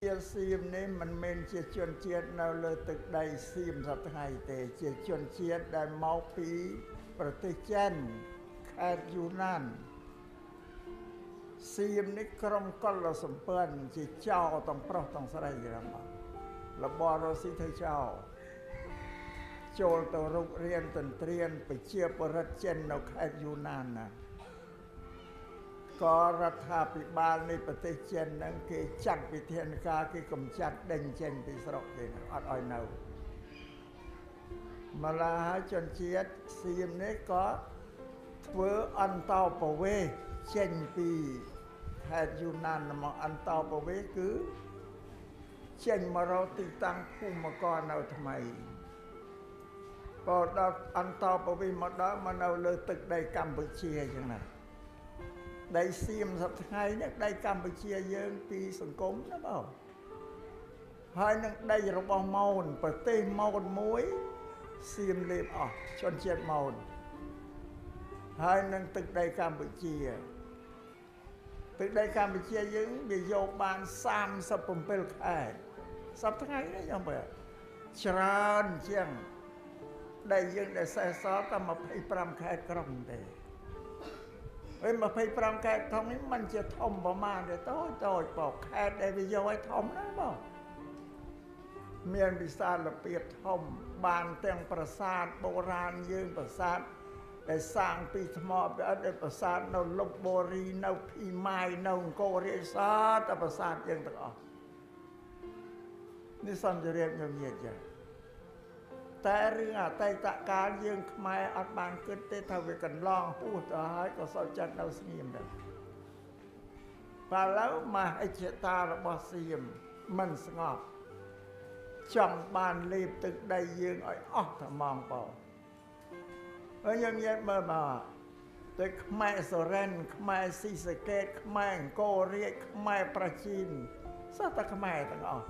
សៀមនេះមិនមែនជាជនជាតិនៅលើទឹកដីសៀមសប្តាហ៍ថ្ងៃទេជាជនជាតិដែលមកពីប្រទេសចិនខេត្តយូណានសៀមនេះក្រុមកុលសម្ព័ន្ធជាចោទាំងប្រុសទាំងស្រីរបស់របររស៊ីធ្វើចោចូលទៅរុករៀនទន្ទ្រានប្រជាពលរដ្ឋចិននៅខេត្តយូណានណាក៏រដ្ឋាភិបាលនៃប្រទេសចិនហ្នឹងគេចាត់វិធានការគេកម្ចាត់ដេញចេញពីស្រុកគេអត់ឲ្យនៅម្ល៉េះហើយជនជាតិសៀមនេះក៏ធ្វើអន្តោប្រវេសន៍ចេញពីខេត្តយូណានមកអន្តោប្រវេសន៍គឺចេញមករកទីតាំងភូមិកនៅថ្មីបើដល់អន្តោប្រវេសន៍មកដល់មកនៅលើទឹកដីកម្ពុជាអញ្ចឹងណាដីសៀមសប្តាហ៍ថ្ងៃនេះដីកម្ពុជាយើងពីសង្គមណាបងហើយនឹងដីរបស់ម៉ូនប្រទេសម៉ូនមួយសៀមលេបអស់ជនជាតិម៉ូនហើយនឹងទឹកដីកម្ពុជាទឹកដីកម្ពុជាយើងវាយកបាន37ខេត្តសប្តាហ៍ថ្ងៃនេះយ៉ាងបើច្រើនជាងដីយើងដែលសេសសល់តែ25ខេត្តក្រុងទេហើយ25ខេត្តធំនេះมันជាធំប្រមាណទេតូចតូចបើខេត្តដែលវាយកឲ្យធំណាបងមានវិសាលភាពធំបានទាំងប្រាសាទបុរាណយើងប្រាសាទដែលសាងពីថ្មពីអត់ដែលប្រាសាទនៅលុបបុរីនៅភីម៉ាយនៅអង្គររាជសតតែប្រាសាទយើងទាំងអស់នេះសំជរៀបញញៀតចាតែរឿងអតីតកាលយើងខ្មែរអត់បានគិតទេថាវាកន្លងហួសទៅហើយក៏សុខចិត្តនៅស្ងៀមដែរបើឡូវមហិច្ឆតារបស់សៀមមិនស្ងប់ចង់បានលេបទឹកដីយើងឲ្យអស់ត្មងបងហើយយើងនិយាយមើលមកទៅខ្មែរសូរិនខ្មែរស៊ីសកេតខ្មែរអង្គររាជខ្មែរប្រជាជីនសុទ្ធតែខ្មែរទាំងអស់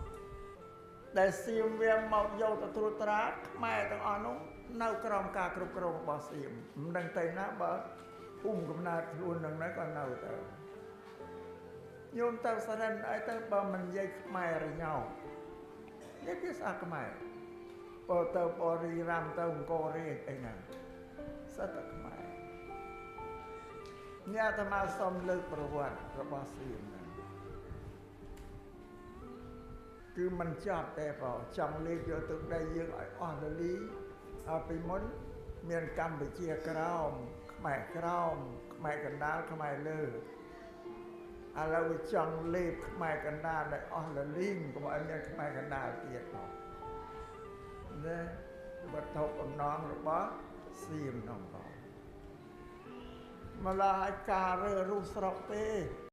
ដែលសៀមវាមកយកទៅត្រួតត្រាខ្មែរទាំងអស់នោះនៅក្រោមការគ្រប់គ្រងរបស់សៀមមិនដឹងទៅណាបើភូមិកំណើតខ្លួននឹងណាក៏នៅទៅញោមទៅសរិនអីទៅបើមិននិយាយខ្មែររញោនិយាយភាសាខ្មែរបើទៅបរិរាមទៅអង្គររាជអីណាសុទ្ធតែខ្មែរញ៉ាអាត្មាសូមលើកប្រវត្តិរបស់សៀមហ្នឹងគឺមិនចប់ទេបងចង់លេបយកទឹកដីយើងឲ្យអស់លលីហើយពីមុនមានកម្ពុជាក្រោមខ្មែរក្រោមខ្មែរកណ្ដាលខ្មែរលើឥឡូវវាចង់លេបខ្មែរកណ្ដាលឲ្យអស់លលីកុំឲ្យមានខ្មែរកណ្ដាលទៀតបងណាវត្ថុបំណងរបស់សៀមនោះបងម្ល៉េះឲ្យការរើរុះស្រុកទេ